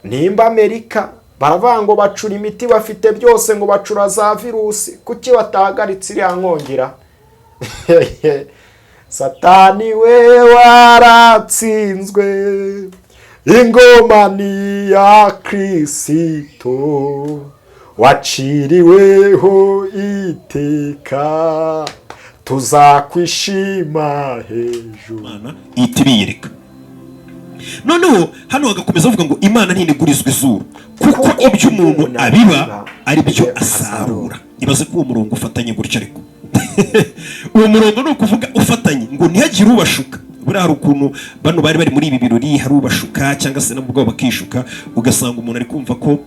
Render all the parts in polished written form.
Nimba Amerika baravuga ngo bacura imiti, bafite byose, ngo bacura za virusi, kuki batahagaritse iriya nkongera? Satani we waratsinzwe, ingoma ni iya Kirisito, waciriweho iteka, tuzakwishima hejuru. Imana ihita ibiyereka. Noneho hano hagakomeza bavuga ngo Imana ntinegurizwa izuru, kuko ibyo umuntu abiba ari byo asarura. Ibaze ko uwo murongo ufatanye gutya, ariko uwo murongo ni ukuvuga ufatanye ngo ntihagire ubashuka. Buriya hari ukuntu bano bari bari muri ibi birori, hari ubashuka cyangwa se nabo ubwabo bakishuka, ugasanga umuntu ari kumva ko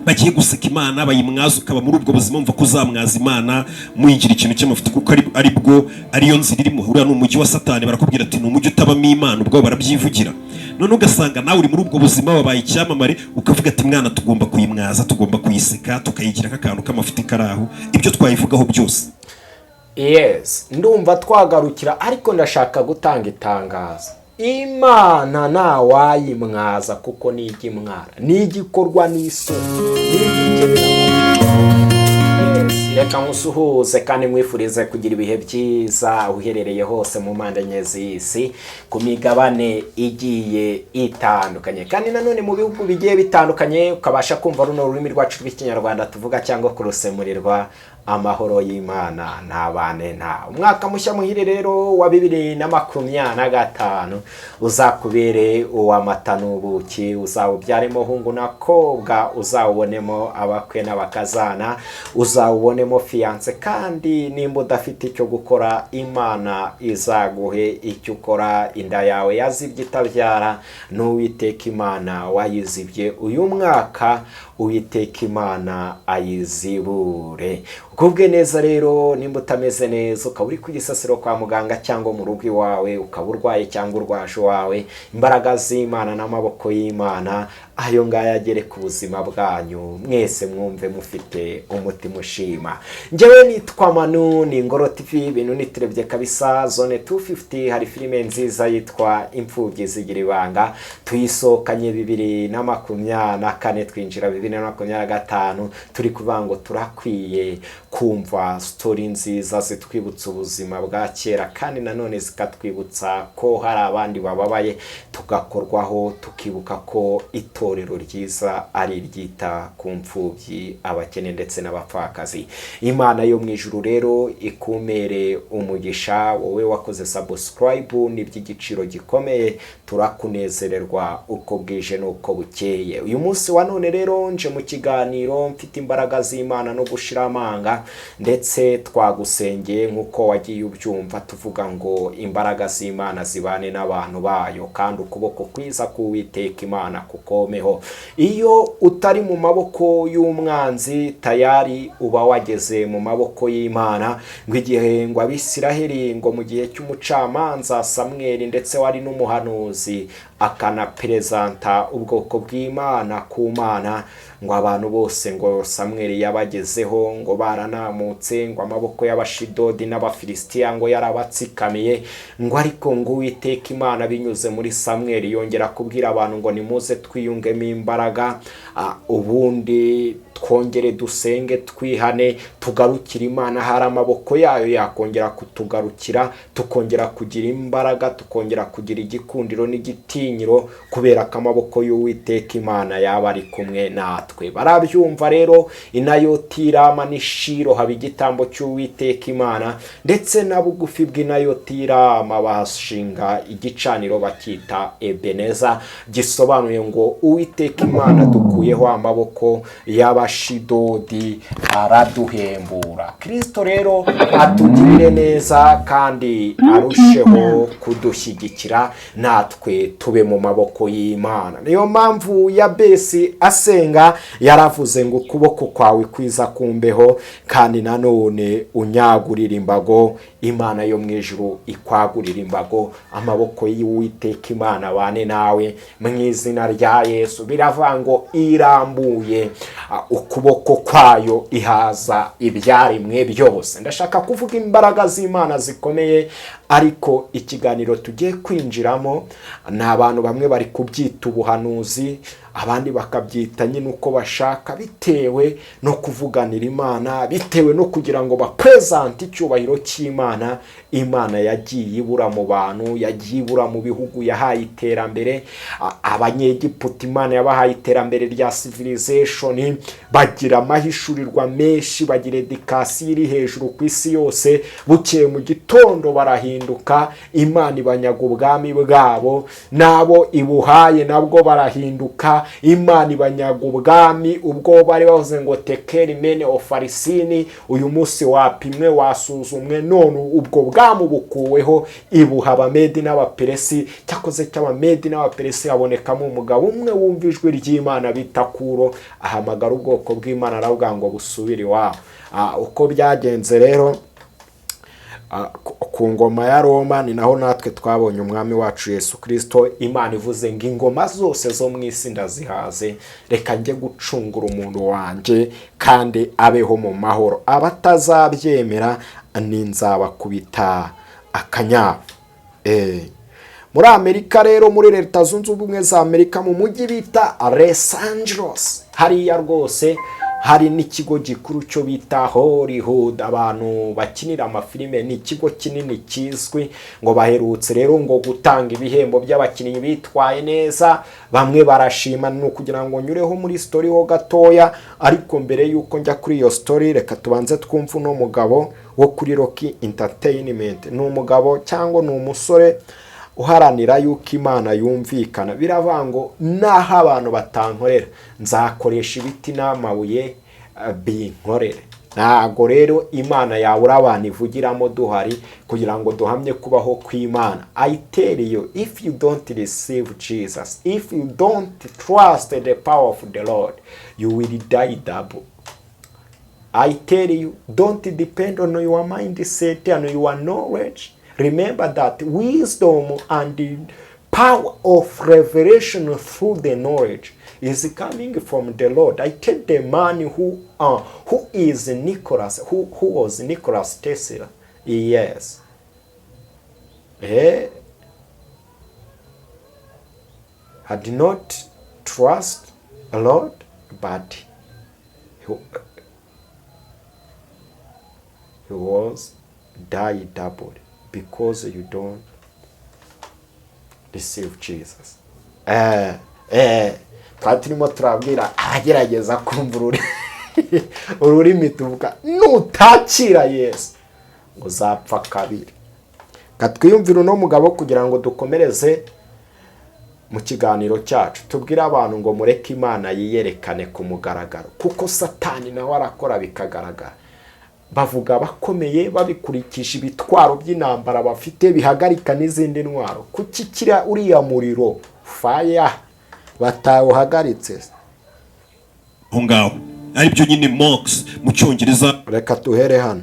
bagiye guseka Imana bayimwaza, ukaba muri ubwo buzima wumva ko uzamwaza Imana muyigira ikintu cy'amafuti, kuko ari bwo ariyo nzira irimo. Uriya ni umujyi wa Satani, barakubwira ati ni umujyi utabamo Imana, ubwo barabyivugira. None ugasanga nawe uri muri ubwo buzima, wabaye icyamamare, ukavuga ati mwana tugomba kuyimwaza, tugomba kuyiseka, tukayigira nk'akantu k'amafuti kari aho, ibyo twayivugaho byose. Yes, ndumva twagarukira, ariko ndashaka gutanga itangazo: Imana ntawayimwaza, kuko ni imwara, ni igikorwa n'isoni, ni Yes, reka nkusuhuze kandi nkwifurize kugira ibihe byiza aho uherereye hose mu mpande enye z'isi, ku migabane igiye itandukanye, kandi nanone mu bihugu bigiye bitandukanye, ukabasha kumva runo rurimi rwacu rw'Ikinyarwanda tuvuga cyangwa kurusemurirwa. Amahoro y'Imana ntabane nta. Umwaka mushya muhire rero wa 2025 uzakubere uw'amata n'ubuki, uzawubyaremo hungu na kobwa, uzawubonemo abakwe n'abakazana, uzawubonemo fiancé. Kandi nimba udafite icyo gukora, Imana izaguhe icyo ukora. Inda yawe yazibye itabyara, n'Uwiteka Imana wayizibye, uyu mwaka Uwiteka Imana ayizibure. Ugubwe neza rero. Nimba utameze neza, ukaba uri ku gisasiro kwa muganga cyangwa mu rugo iwawe, ukaba urwaye cyangwa urwaje iwawe, imbaraga z'Imana n'amaboko y'Imana ayo ngayo agere ku buzima bwanyu mwese, mwumve mufite umutima ushima. Njyewe nitwa Manu, ni Ingoro TV, ibintu niturebye kabisa. Zone 250 hari filime nziza yitwa Imfubyi Zigira Ibanga, tuyisohokanye 2024, twinjira 2025, turi kuvuga ngo turakwiye kumva story nziza zitwibutsa ubuzima bwa kera, kandi nanone zikatwibutsa ko hari abandi bababaye, tugakorwaho, tukibuka ko itorero ryiza ari iryita ku mfubyi, abakene ndetse n'abapfakazi. Imana yo mu ijuru rero ikumere umugisha, wowe wakoze subscribe, ni iby'igiciro gikomeye, turakunezererwa uko bwije n'uko bukeye. Uyu munsi wa none rero nje mu kiganiro mfite imbaraga z'Imana no gushira amanga, ndetse twagusengeye nk'uko wagiye ubyumva, tuvuga ngo imbaraga z'Imana zibane n'abantu bayo, kandi ukuboko kwiza k'Uwiteka Imana kukomeho. Iyo utari mu maboko y'umwanzi, tayari uba wageze mu maboko y'Imana. Ngo igihe ngo Abisiraheli, ngo mu gihe cy'umucamanza Samweli, ndetse wari n'umuhanuzi akanaperezanta ubwoko bw'Imana ku Mana, ngo abantu bose ngo Samweli yabagezeho ngo baranamutse, ngo amaboko y'Abashidodi n'Abafilisitiya ngo yarabatsikamiye, ngo ariko ngo Uwiteka Imana binyuze muri Samweli yongera kubwira abantu ngo nimuze twiyungemo imbaraga, ubundi twongere dusenge, twihane, tugarukire Imana. Hari amaboko yayo yakongera kutugarukira, tukongera kugira imbaraga, tukongera kugira igikundiro n'igitinyiro, kubera ko amaboko y'Uwiteka Imana yaba ari kumwe natwe. Barabyumva rero, Inayoti Rama n'Ishiro haba igitambo cy'Uwiteka Imana, ndetse na bugufi bw'Inayoti Rama bashinga igicaniro, bakita Ebeneza, gisobanuye ngo Uwiteka Imana dukuyeho amaboko y'Abashidodi araduhembura. Kirisito rero atugirire neza kandi arusheho kudushyigikira, natwe tube mu maboko y'Imana. Niyo mpamvu ya Besi asenga yaravuze ngo ukuboko kwawe kwiza kumbeho, kandi nanone unyagurira imbago. Imana yo mu ijuru ikwagurira imbago, amaboko y'Uwiteka Imana abane nawe mu izina rya Yesu. Biravuga ngo irambuye ukuboko kwayo ihaza ibyaremwe byose. Ndashaka kuvuga imbaraga z'Imana zikomeye, ariko ikiganiro tugiye kwinjiramo ni abantu bamwe bari kubyita ubuhanuzi. Abandi bakabyita nyine uko bashaka, bitewe no kuvuganira Imana, bitewe no kugira ngo bapresente icyubahiro cy'Imana. Imana yagiye ibura mu bantu, yagiye ibura mu bihugu yahaye iterambere. Abanyegiputa Imana yabahaye iterambere rya civilization, bagira amahishurirwa menshi, bagira education iri hejuru ku isi yose. Bukeye mu gitondo barahinduka, Imana ibanyaga ubwami bwabo. N'abo ibuhaye nabwo barahinduka, Imana ibanyaga ubwami. Ubwo bari bavuze ngo tekeri mene ofarisini, uyu munsi wapimwe, wasuzumwe, none ubwo bwami bukuweho, ibuha Abamedi n'Abaperesi. Cyakoze cy'Abamedi n'Abaperesi habonekamo umugabo umwe wumva ijwi ry'Imana bita Kuro, ahamagara ubwoko bw'Imana, aravuga ngo busubire iwabo. Uko byagenze rero ku ngoma ya Roma, ni naho natwe twabonye Umwami wacu Yesu Kirisito. Imana ivuze ngo ingoma zose zo mu isi ndazihaze, reka njye gucungura umuntu wanjye kandi abeho mu mahoro. Abatazabyemera ni nzabakubita akanyafu. Muri Amerika rero, muri Leta Zunze Ubumwe za Amerika, mu mujyi bita Los Angeles, hariya rwose hari n'ikigo gikuru cyo bita Hollywood, abantu bakinira amafilime. Ni ikigo kinini kizwi. Ngo baherutse rero ngo gutanga ibihembo by'abakinnyi bitwaye neza, bamwe barashima. Ni ukugira ngo nyureho muri story ho gatoya, ariko mbere y'uko njya kuri iyo story, reka tubanze twumve uno mugabo wo kuri Rocky Entertainment. Ni umugabo cyangwa ni umusore uharanira yuko Imana yumvikana. Biravuga ngo naho abantu batankorera, nzakoresha ibiti n'amabuye binkorere. Ntabwo rero Imana yabura abantu ivugiramo duhari kugira ngo duhamye kubaho kw'Imana. I tell you, if you don't receive Jesus, if you don't trust the power of the Lord, you will die double. I tell you, don't depend on your mindset and your knowledge. Remember that wisdom and the power of revelation through the knowledge is coming from the Lord. I tell the man who is Nicholas, who was Nicholas Tesla. Yes. Had not trust a Lord, but he was die double because you don't receive Jesus. Twari turimo turabwira abagerageza kumva ururimi tuvuga, nutakira Yesu uzapfa kabiri. Katwiyumvire uno mugabo kugira ngo dukomereze mu kiganiro cyacu, tubwire abantu ngo mureke Imana yiyerekane ku mugaragaro, kuko Satani nawe arakora bikagaragara. Bavuga bakomeye, babikurikisha ibitwaro by'intambara bafite bihagarika n'izindi ntwaro. Kuki kiriya uriya muriro faya batawuhagaritse? Aho ngaho aribyo nyine mocks mu Cyongereza. Reka tuhere hano.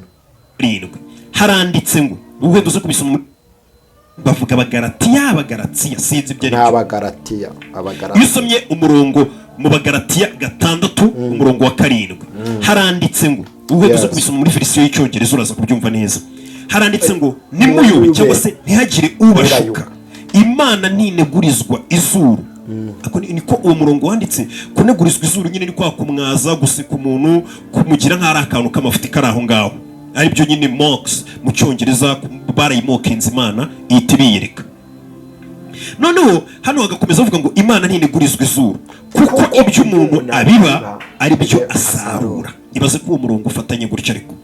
7 haranditse ngo ubwo duze kubisoma, bavuga Abagaratiya, Abagaratiya, sinzi ibyo Ni ari byo. Abagaratiya. Iyo Abagaratiya. usomye umurongo mu Bagaratiya 6, umurongo wa 7, haranditse ngo ubwo duze kubisoma muri verisiyo y'Icyongereza uraza kubyumva neza. Haranditse ngo nimuyobe Nimuyube. cyangwa se ntihagire ubashuka, Imana ntinegurizwa izuru. Ako niko uwo murongo wanditse. Kunegurizwa izuru nyine ni kwa kumwaza, guseka umuntu, kumugira nk'aho ari akantu k'amafuti kari aho ngaho, aribyo nyine mocks mu Cyongereza. Barayimokinze, Imana ihita ibiyereka. Noneho hano hagakomeza bavuga ngo Imana ntinegurizwa izuru, kuko ibyo umuntu abiba ari byo asarura. Ibaze ko uwo murongo ufatanye gutya, ariko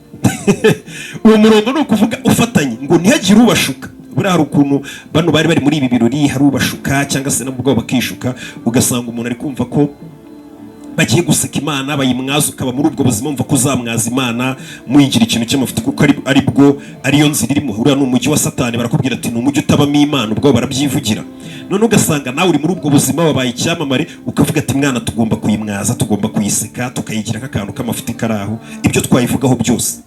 uwo murongo ni ukuvuga ufatanye ngo ntihagire ubashuka. Buriya hari ukuntu bano bari bari muri ibi birori, hari ubashuka cyangwa se nabo ubwabo bakishuka, ugasanga umuntu ari kumva ko bagiye guseka Imana bayimwaza, ukaba muri ubwo buzima wumva ko uzamwaza Imana muyigira ikintu cy'amafuti, kuko ari bwo ariyo nzira irimo. Uriya ni umujyi wa Satani, barakubwira ati ni umujyi utabamo Imana, ubwo barabyivugira. None ugasanga nawe uri muri ubwo buzima, wabaye icyamamare, ukavuga ati mwana tugomba kuyimwaza, tugomba kuyiseka, tukayigira nk'akantu k'amafuti kari aho, ibyo twayivugaho byose.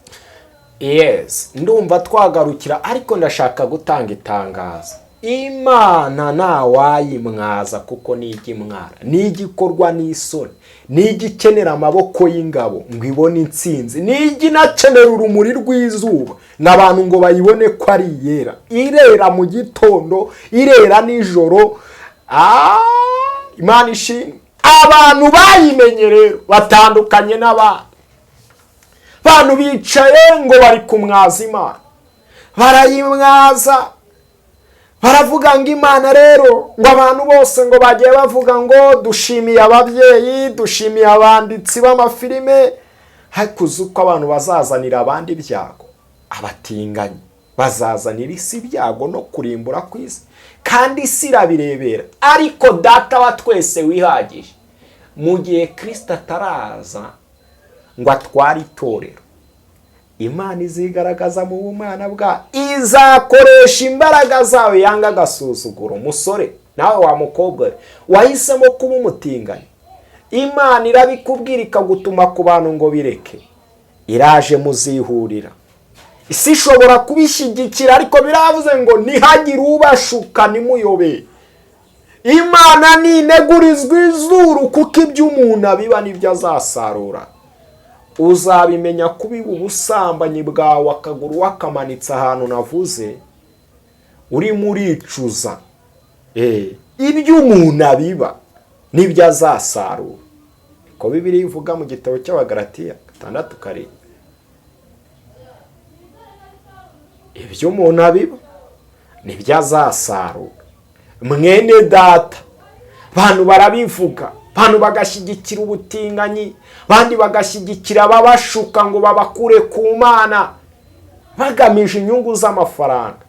Yes, ndumva twagarukira, ariko ndashaka gutanga itangazo. Imana ntawayimwaza, kuko nijya imwara, nijya ikorwa n'isoni, nijya ikenera amaboko y'ingabo ngo ibone intsinzi, nijya inakenera urumuri rw'izuba n'abantu ngo bayibone ko ari iyera. Irera mu gitondo, irera nijoro. Imana ishimwe. Abantu bayimenye rero batandukanye n'abandi. Abantu bicaye ngo bari kumwaza Imana, barayimwaza, baravuga ngo Imana rero, ngo abantu bose ngo bagiye bavuga ngo dushimiye ababyeyi, dushimiye abanditsi b'amafilime. Ariko uzi uko abantu bazazanira abandi ibyago? Abatinganyi bazazanira isi ibyago no kurimbura ku isi, kandi isi irabirebera. Ariko Data wa twese wihagije, mu gihe Kirisita ataraza ngo atware itorero, Imana izigaragaza mu bumana bwa, izakoresha imbaraga zawe yanga agasuzuguro. Musore nawe wa mukobwa we wahisemo kuba umutinganyi, Imana irabikubwira, ikagutuma ku bantu ngo bireke. Iraje muzihurira. Isi ishobora kubishyigikira, ariko biravuze ngo ntihagire ubashuka, ntimuyobe. Imana ntinegurizwa izuru, kuko ibyo umuntu abiba nibyo azasarura. Uzabimenya kubiba ubusambanyi bwawe, akaguru wakamanitse ahantu navuze, urimo uricuza. Ibyo umuntu abiba nibyo azasarura, ko Bibiliya ivuga mu gitabo cy'Abagaratiya 6:7. Ibyo umuntu abiba nibyo azasarura. Mwene Data, abantu barabivuga, abantu bagashyigikira ubutinganyi, abandi bagashyigikira ababashuka ngo babakure ku Mana bagamije inyungu z'amafaranga.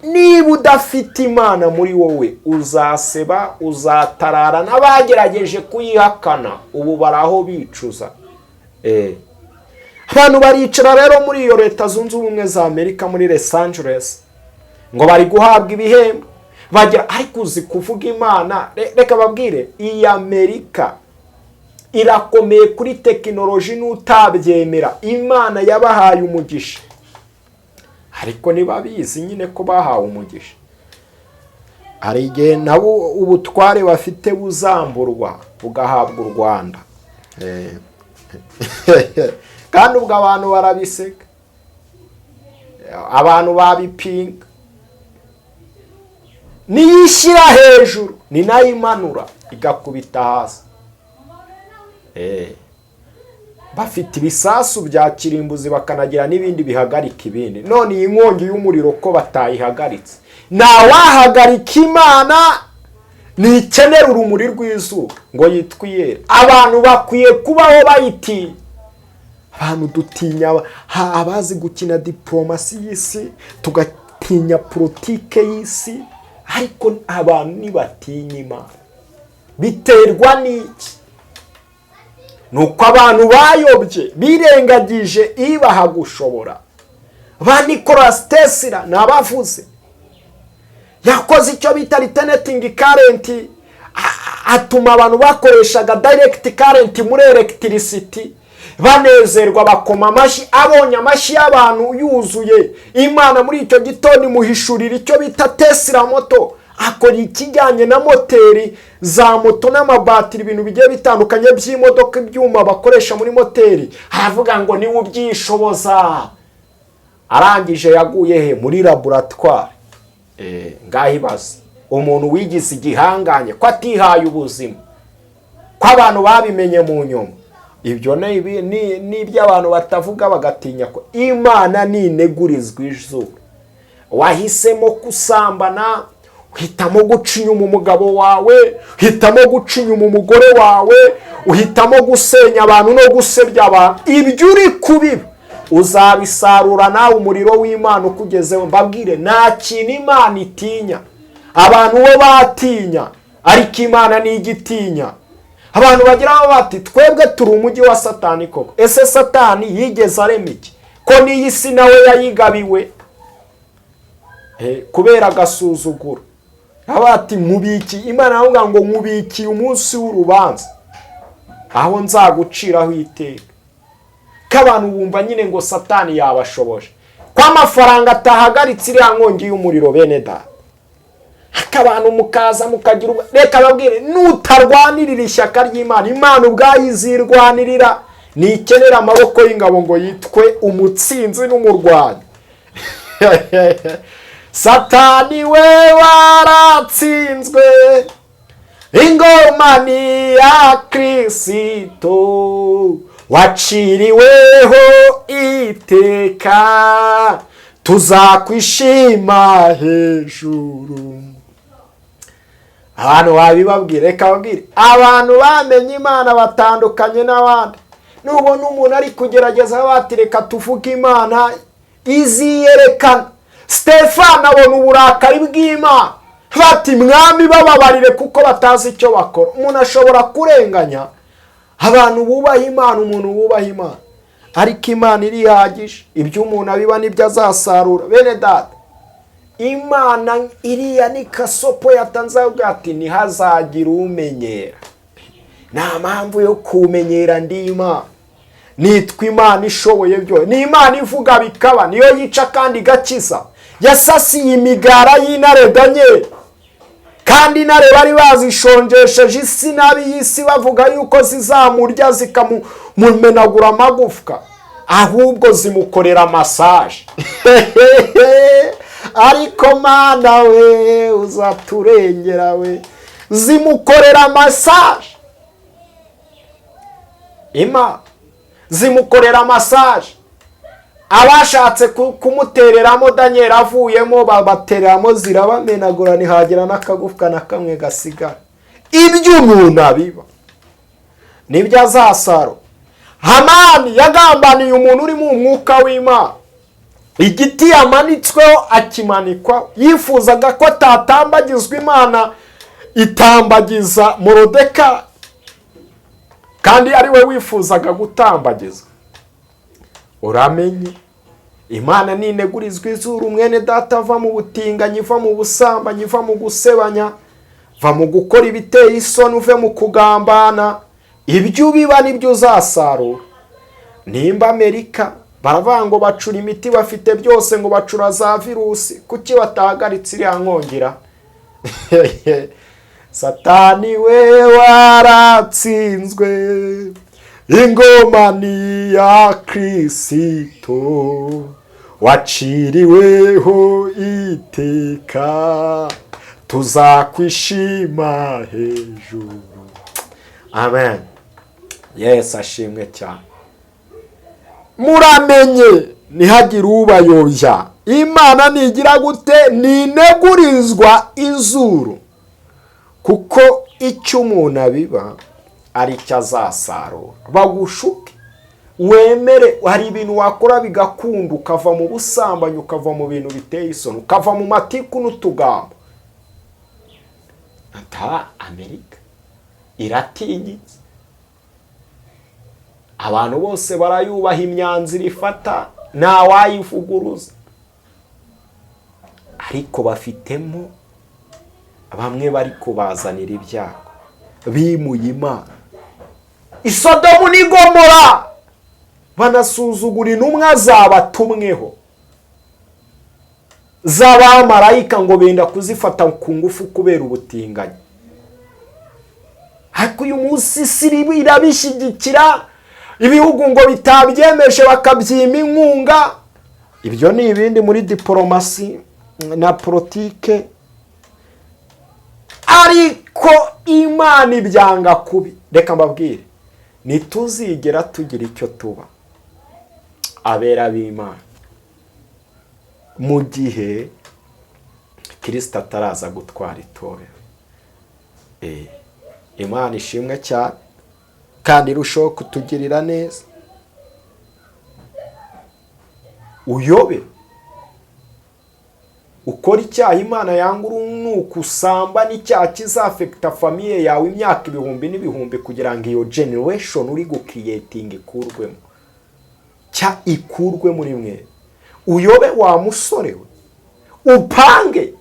Niba udafite Imana muri wowe, uzaseba, uzatarara. N'abagerageje kuyihakana ubu bari aho bicuza. Abantu baricara rero muri iyo Leta Zunze Ubumwe za Amerika, muri Los Angeles, ngo bari guhabwa ibihembo bagira. Ariko uzi kuvuga Imana? Reka babwire, iyi Amerika irakomeye kuri tekinoloji, n'utabyemera. Imana yabahaye umugisha, ariko ntibabizi nyine ko bahawe umugisha. Hari igihe nabo ubutware bafite buzamburwa bugahabwa u Rwanda. Kandi ubwo abantu barabiseka, abantu babipinga. Niyishyira hejuru ni nayo imanura igakubita hasi. Bafite ibisasu bya kirimbuzi, bakanagira n'ibindi bihagarika ibindi. None iyi nkongi y'umuriro ko batayihagaritse? Ntawahagarika Imana. Ntikenera urumuri rw'izuba ngo yitwiyere. Abantu bakwiye kubaho bayitinya. Abantu dutinya abazi gukina diporomasi y'isi, tugatinya politike y'isi, ariko abantu ntibatinya Imana. Biterwa n'iki? Ni uko abantu bayobye, birengagije ibaha gushobora. Ba Nicolas Tesla ni abavuze, yakoze icyo bita alternating current, atuma abantu bakoreshaga direct current muri electricity banezerwa, bakoma amashyi. Abonye amashyi y'abantu yuzuye, Imana muri icyo gitondo imuhishurira icyo bita Tesla motor. Akora ikijyanye na moteri za moto n'amabatiri, ibintu bigiye bitandukanye by'imodoka, ibyuma bakoresha muri moteri. Aravuga ngo niwe ubyishoboza. Arangije yaguye he? Muri laboratwari. Ngaho ibaze umuntu wigize igihanganye ko atihaye ubuzima, ko abantu babimenye mu nyuma. Ibyo ni iby'abantu batavuga, bagatinya ko Imana ninegurizwa izuru. Wahisemo gusambana, uhitamo guca inyuma umugabo wawe, uhitamo guca inyuma umugore wawe, uhitamo gusenya abantu no gusebya abantu. Ibyo uri kubiba uzabisarura nawe, umuriro w'Imana ukugezeho. Mbabwire, nta kintu Imana itinya. Abantu bo batinya, ariko Imana ntigitinya. Abantu bagira bati twebwe turi umujyi wa Satani koko. Ese Satani yigeze arema iki, ko n'iyi si nawe yayigabiwe? Kubera agasuzuguro ati nkubiki. Imana aravuga ngo nkubikiye umunsi w'urubanza, aho nzaguciraho iteka. Ko abantu bumva nyine ngo Satani yabashoboje, ko amafaranga atahagaritse iriya nkongi y'umuriro. Bene Data, abantu mukaza mukagira, reka babwire, nutarwanirira ishyaka ry'Imana, Imana ubwayo izirwanirira. Ntikenera amaboko y'ingabo ngo yitwe umutsinzi n'umurwanyi. Satani we waratsinzwe. Ingoma ni ya Kirisito waciriweho iteka, tuzakwishima hejuru. Abantu wabibabwira, reka babwire. Abantu bamenye Imana batandukanye n'abandi. Nubona umuntu ari kugerageza, bati: "Reka tuvuge Imana iziyerekana." Stefani abona uburakari bw'Imana, bati: "Mwami, bababarire kuko batazi icyo bakora." Umuntu ashobora kurenganya abantu bubaha Imana, umuntu wubaha Imana, ariko Imana irihagije. Ibyo umuntu abiba nibyo azasarura. Bene data, Imana iriya ni kasopo yatanze, avuga ati: "Ntihazagire umenyera." Nta mpamvu yo kumenyera. Ndi Imana, nitwa Imana ishoboye byose. Ni Imana ivuga bikaba, niyo yica kandi igakiza. Yasasiye imigara y'intare Daniel, kandi intare bari bazishonjesheje isi nabi y'isi, bavuga yuko zizamurya zikamumenagura amagufwa, ahubwo zimukorera massage. Ariko Mana we, uzaturengera we! Zimukorera massage, ima zimukorera massage. Abashatse kumutereramo Daniel avuyemo, babatereramo zirabamenagura, ntihagira n'akagufwa na kamwe gasigara. Ibyo umuntu abiba nibyo azasaro. Hamani yagambaniye umuntu uri mu mwuka w'Imana. Igiti yamanitsweho akimanikwa, yifuzaga ko atatambagizwa, Imana itambagiza Morodeka kandi ari we wifuzaga gutambagizwa. Uramenye, Imana ninegurizwa izuru. Mwene data, ava mu butinganyi, iva mu busambanyi, iva mu gusebanya, va mu gukora ibiteye isoni, uve mu kugambana. Ibyo ubiba nibyo uzasarura. Nimba Amerika baravuga ngo bacura imiti, bafite byose, ngo bacura za virusi, kuki batahagaritse iriya nkongera? Satani we waratsinzwe, ingoma ni ya Kirisito waciriweho iteka, tuzakwishima hejuru. Amen. Yesu ashimwe cyane. Muramenye ntihagire ubayobya. Imana ntigira gute? Ntinegurizwa izuru, kuko icyo umuntu abiba ari cyo azasarura. Bagushuke wemere. Hari ibintu wakora bigakunda, ukava mu busambanyi, ukava mu bintu biteye isoni, ukava mu matiku n'utugambo. Ata Amerika iratinyitse, abantu bose barayubaha, imyanzuro ifata ntawayivuguruza, ariko bafitemo bamwe bari kubazanira ibyago, bimuye Imana. Isodomu n'Igomora banasuzugura intumwa zabatumweho z'abamarayika, ngo benda kuzifata ku ngufu kubera ubutinganyi. Ariko uyu munsi isi irabishyigikira, ibihugu ngo bitabyemeje bakabyima inkunga. Ibyo ni ibindi muri diporomasi na politike, ariko Imana ibyanga kubi. Reka mbabwire, ntituzigera tugira icyo tuba abera b'Imana mu gihe Kirisita ataraza gutwara itorero. Imana ishimwe cyane kandi irushaho kutugirira neza. Uyobe, ukora icyaha Imana yanga urunuka, usamba n'icyaha kizafekita famille yawe imyaka ibihumbi n'ibihumbi, kugira ngo iyo generation uri gucreatinga ikurwemo, cya ikurwe muri mwe. Uyobe wa musore we, upange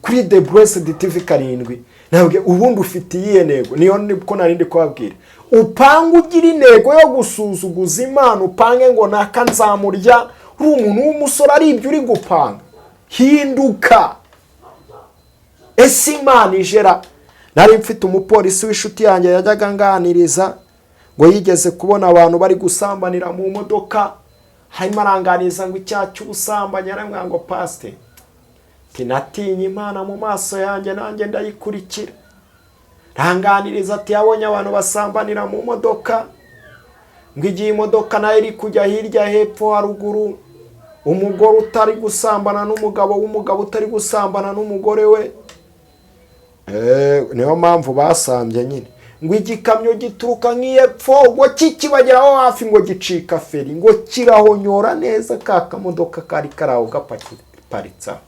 kuri The Blessed TV 7. Ntabwo ubundi ufite iyihe ntego? Niyo niko nari ndi kubabwira. Upange ugira intego yo gusuzuguza Imana, upange ngo naka nzamurya. Uri umuntu w'umusore, ari ibyo uri gupanga? Hinduka. Ese Imana ijera? Nari mfite umupolisi w'inshuti yanjye yajyaga anganiriza, ngo yigeze kubona abantu bari gusambanira mu modoka. Harimo aranganiza ngo icyaha cy'ubusambanyi, aramubwira ngo: "Pasite, tinatinye Imana mu maso yanjye, nanjye ndayikurikira." Ntanganiriza ati yabonye abantu basambanira mu modoka, ngo igihe imodoka nayo iri kujya hirya hepfo haruguru, umugore utari gusambana n'umugabo w'umugabo utari gusambana n'umugore we. Niyo mpamvu basambye nyine. Ngo igikamyo gituruka nk'iyepfo, ngo kikibageraho hafi ngo gicika feri, ngo kirahonyora neza ka kamodoka kari kari aho gaparitse aho,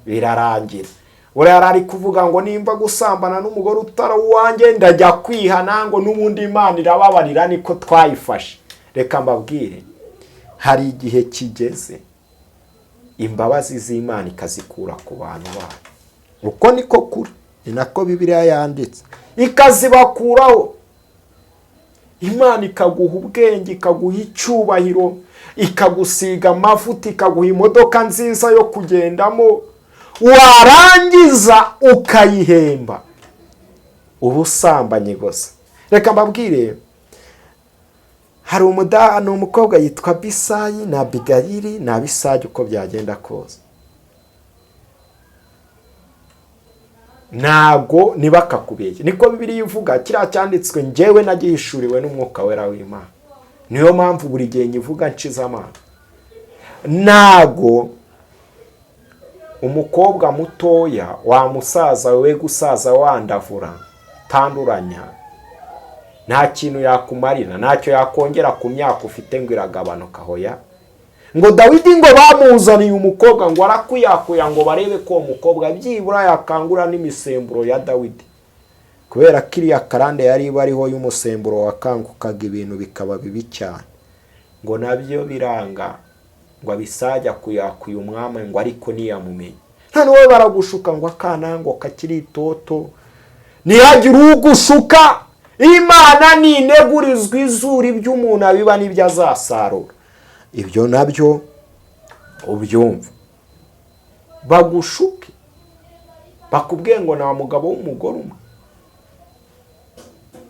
birarangira. Buriya yari ari kuvuga ngo nimba gusambana n'umugore utari uwanjye ndajya kwihana, ngo n'ubundi Imana irababarira niko twayifashe. Reka mbabwire, hari igihe kigeze imbabazi z'Imana ikazikura ku bantu bayo. Uko niko kuri, ni nako Bibiliya yanditse, ikazibakuraho. Imana ikaguha ubwenge, ikaguha icyubahiro, ikagusiga amavuta, ikaguha imodoka nziza yo kugendamo, warangiza ukayihemba ubusambanyi gusa. Reka mbabwire, hari umudamu, ni umukobwa yitwa Bisayi na Abigayili na Abisayi, uko byagenda kose ntago ntibakakubeshye, niko Bibiliya ivuga. Kiriya cyanditswe njyewe nagihishuriwe n'Umwuka Wera w'Imana, niyo mpamvu buri gihe nyivuga nshize amanga. Ntago umukobwa mutoya wa musaza we gusaza wandavura tanduranya, nta kintu yakumarira, ntacyo yakongera ku myaka ufite ngo iragabanuka. Hoya. Ngo Dawidi ngo bamuzaniye umukobwa, ngo arakuyakuya ngo barebe ko uwo mukobwa byibura yakangura n'imisemburo ya Dawidi, kubera ko iriya karande yari ibariho y'umusemburo wakangukaga ibintu bikaba bibi cyane. Ngo nabyo biranga, ngo abisajya kuyakuya umwami, ngo ariko ntiyamumenye. None wowe baragushuka ngo akana ngo kakiri itoto, ntihagire ugushuka. Imana ntinegurizwa izuru, ibyo umuntu abiba n'ibyo azasarura. Ibyo nabyo ubyumva. Bagushuke bakubwiye ngo nta mugabo w'umugore umwe,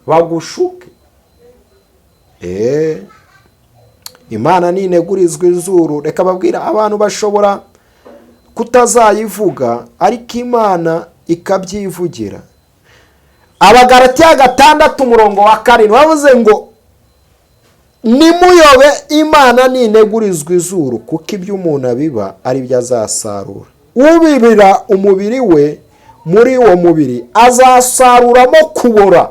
bagushuke. Imana ntinegurizwa izuru. Reka babwira, abantu bashobora kutazayivuga ariko Imana ikabyivugira. Abagalatiya 6 umurongo wa 7 bavuze ngo nimuyobe, Imana ntinegurizwa izuru, kuko ibyo umuntu abiba ari byo azasarura. Ubibira umubiri we, muri uwo mubiri azasaruramo kubora.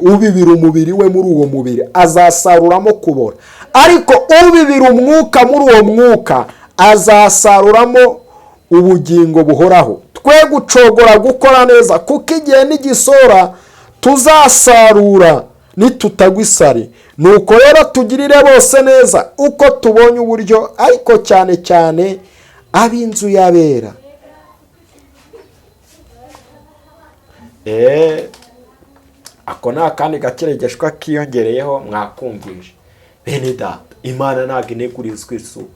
Ubibira umubiri we, muri uwo mubiri azasaruramo kubora, ariko ubibira umwuka, muri uwo mwuka azasaruramo ubugingo buhoraho. Twe gucogora gukora neza, kuko igihe n'igisora tuzasarura nitutagwa isari. Nuko rero tugirire bose neza uko tubonye uburyo, ariko cyane cyane ab'inzu y'abera. Ako ni akandi gakeregeshwa kiyongereyeho mwakumvisha. Bene data, Imana ntabwo inegurizwa izuru.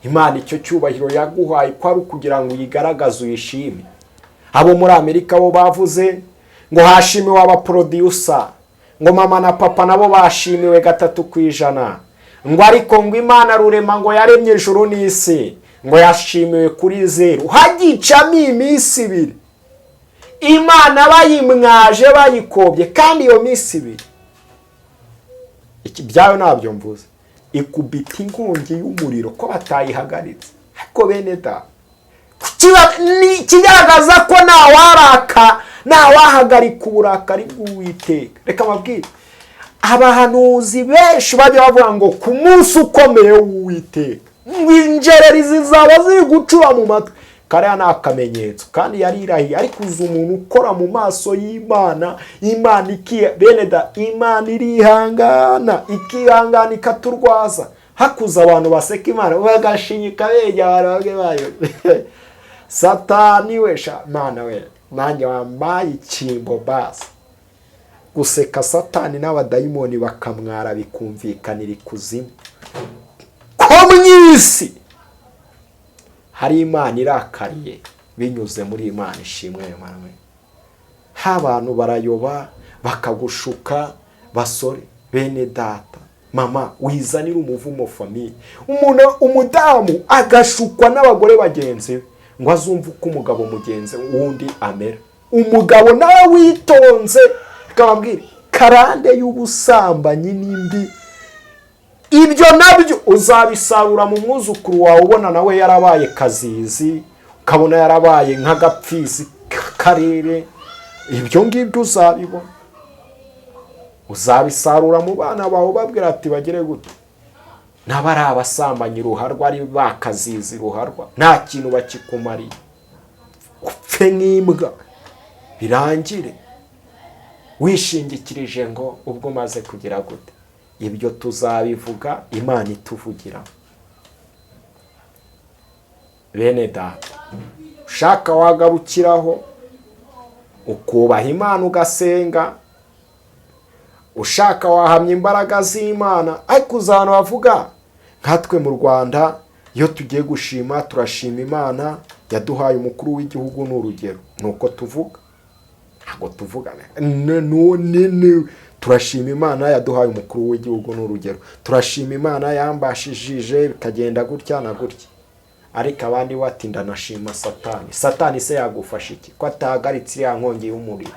Imana icyo cyubahiro yaguhaye ko ari ukugira ngo uyigaragaze, uyishime. Abo muri Amerika bo bavuze ngo hashimiwe abaproducer, ngo mama na papa nabo bashimiwe 3%, ngo ariko ngo Imana rurema ngo yaremye ijuru n'isi ngo yashimiwe kuri 0. Hagicamo iminsi 2 Imana bayimwaje bayikobye, kandi iyo minsi 2 iki byayo ntabyo mvuze, ikubita inkongi y'umuriro ko batayihagaritse. Ariko bene da, ni ikigaragaza ko ntawaraka, ntawahagarika uburakari bw'Uwiteka. Reka mbabwire, abahanuzi benshi bajya bavuga ngo ku munsi ukomeye w'Uwiteka ngo injereri zizaba ziri gucura mu matwi. Kariya ni akamenyetso, kandi yarirahiye. Ariko uzi umuntu ukora mu maso y'Imana, Imana ikiye bene da, Imana irihangana, ikihangana ikaturwaza. Hakuze abantu baseka Imana bagashinyika begera abantu bamwe bayo. Satani we sha, Mana we, nanjye wambaye icyimbo basi. Guseka Satani n'abadayimoni bakamwara bikumvikanira ikuzimu ko mu isi hari Imana irakariye binyuze muri Imana ishimwe. Imana abantu barayoba bakagushuka. Basore bene data, mama, wizanira umuvumo famille. Umuntu umudamu agashukwa n'abagore bagenzi be ngo azumve uko umugabo mugenzi wundi amera. Umugabo nawe witonze, akababwira karande y'ubusambanyi n'imbi. Ibyo nabyo uzabisarura mu mwuzukuru wawe, ubona nawe yarabaye kazizi, ukabona yarabaye nk'agapfizi k'akarere. Ibyo ngibyo uzabibona, uzabisarura mu bana bawe, ubabwira ati bagire gute, n'aba ari abasambanyi ruharwa, ari bakazizi ruharwa, nta kintu bakikumariye, upfe nk'imbwa birangire wishingikirije ngo ubwo umaze kugira gute. Ibyo tuzabivuga Imana ituvugira. Bene data, ushaka wagarukiraho ukubaha Imana, ugasenga, ushaka wahamya imbaraga z'Imana. Ariko uzi ahantu bavuga nkatwe mu Rwanda, iyo tugiye gushima, turashima Imana yaduhaye umukuru w'igihugu, ni urugero, ni uko tuvuga. Ntabwo tuvuga turashima Imana yaduhaye umukuru w'igihugu, ni urugero, turashima Imana yambashishije bikagenda gutya na gutya. Ariko abandi bati ndanashima Satani. Satani se yagufasha iki ko atahagaritse iriya nkongi y'umuriro?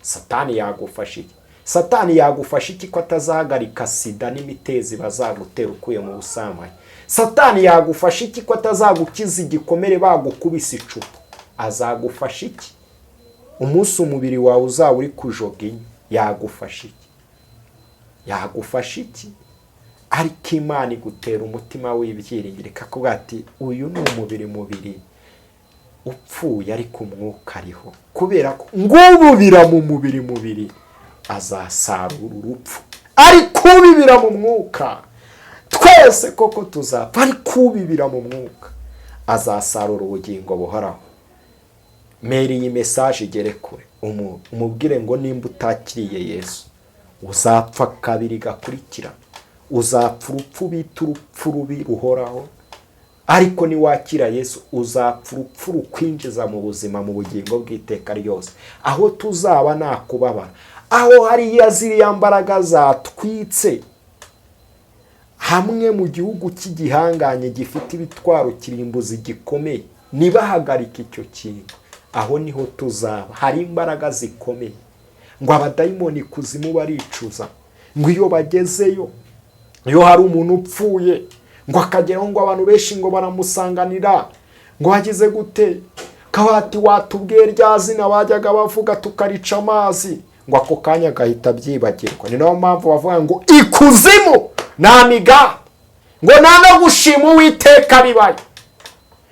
Satani yagufasha iki? Satani yagufasha iki ko atazahagarika sida n'imitezi bazagutera ukuye mu busambanyi? Satani yagufasha iki ko atazagukiza igikomere bagukubise icupa? Azagufasha iki umunsi umubiri wawe uzaba uri kujoga inyo? Yagufasha iki? Yagufasha iki? Ariko Imana igutera umutima w'ibyiringiro, ikakubwira ati uyu ni umubiri mubiri upfuye, ariko umwuka ariho, kubera ko ngububira mu mubiri mubiri azasarura urupfu, ariko ubibira mu mwuka, twese koko tuzapfa, ariko ubibira mu mwuka azasarura ubugingo buhoraho. Meri iyi message igere kure, umubwire ngo nimba utakiriye Yesu uzapfa kabiri gakurikira, uzapfa urupfu bita urupfu rubi ruhoraho. Ariko niwakira Yesu uzapfa urupfu rukwinjiza mu buzima, mu bugingo bw'iteka ryose, aho tuzaba nta kubabara, aho hariya ziriya mbaraga zatwitse hamwe mu gihugu cy'igihanganye gifite ibitwaro kirimbuzi gikomeye, ntibahagarike icyo kintu. Aho niho tuzaba hari imbaraga zikomeye. Ngo abadayimoni kuzimu baricuza, ngo iyo bagezeyo, iyo hari umuntu upfuye ngo akageraho, ngo abantu benshi ngo baramusanganira, ngo hagize gute, kabati watubwiye rya zina bajyaga bavuga tukarica amazi, ngo ako kanya agahita abyibagirwa. Ni nayo mpamvu bavuga ngo ikuzimu nta migambi, ngo nta no gushima Uwiteka bibaye,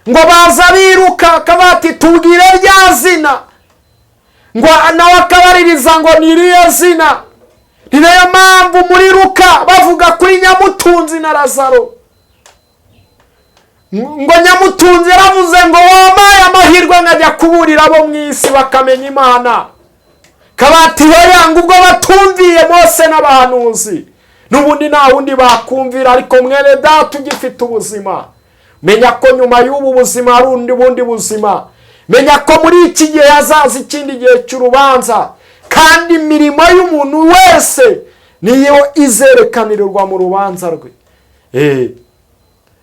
ngo baza biruka, kabati tubwire rya zina, ngo nawe akabaririza ngo ni iriya zina. Ni nayo mpamvu muri Ruka bavuga kuri nyamutunzi na Lazaro, ngo nyamutunzi yaravuze ngo wampaye amahirwe nkajya kuburira abo mu isi bakamenya Imana. Kabati hoya, ngo ubwo batumviye Mose n'abahanuzi, n'ubundi nta wundi bakumvira. Ariko mwene data ugifite ubuzima, menya ko nyuma y'ubu buzima hari undi bundi buzima. Menya ko muri iki gihe hazaza ikindi gihe cy'urubanza, kandi imirimo y'umuntu wese niyo izerekanirwa mu rubanza rwe.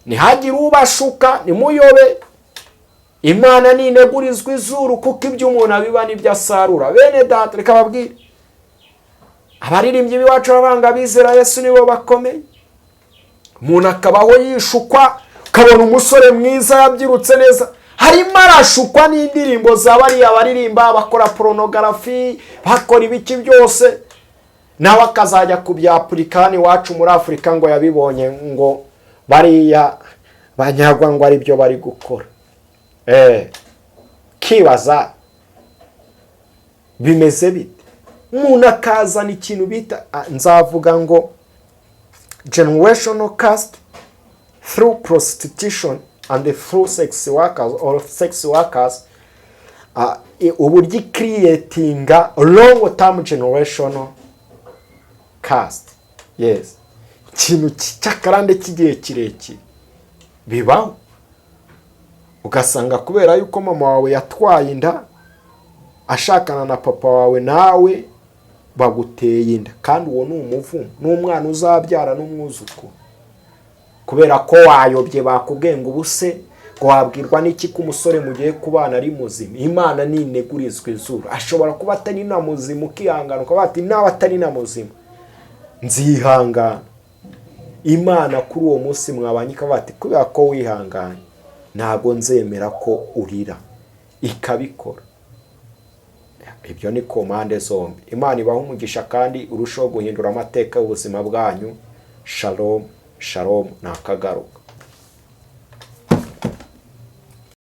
Ntihagire ubashuka, nimuyobe. Imana ntinegurizwa izuru, kuko ibyo umuntu abiba nibyo asarura. Bene data, reka babwire, abaririmbyi b'iwacu baravuga abizera Yesu nibo bakomeye. Umuntu akabaho yishukwa, ukabona umusore mwiza yabyirutse neza, harimo arashukwa n'indirimbo za bariya baririmba bakora pornography, bakora ibiki byose, nawe akazajya kubyapurika hano iwacu muri Afurika, ngo yabibonye ngo bariya banyagwa ngo aribyo bari gukora. Kibaza bimeze bite, umuntu akazana ikintu bita, nzavuga ngo generational curse through prostitution and through sex workers or sex workers, uburyo creatinga long term generational curse. Yes, ikintu cy'akarande cy'igihe kirekire bibaho, ugasanga kubera yuko mama wawe yatwaye inda ashakana na papa wawe, nawe baguteye inda, kandi uwo ni umuvumo n'umwana uzabyara n'umwuzukuru, kubera ko wayobye. Bakubwiye ngo ubuse Ngo wabwirwa n'iki ko umusore mugiye kubana ari muzima? Imana ntinegurizwa izuru. Ashobora kuba atari na muzima, ukihangana, ukavuga ati: "Nawe atari na muzima, nzihangana." Imana kuri uwo munsi mwabanye ikavuga ati: "Kubera ko wihanganye, ntabwo nzemera ko urira." Ikabikora. Ibyo ni ku mpande zombi. Imana ibaha umugisha kandi urushaho guhindura amateka y'ubuzima bwanyu. Shalom, shalom, ni akagaruka.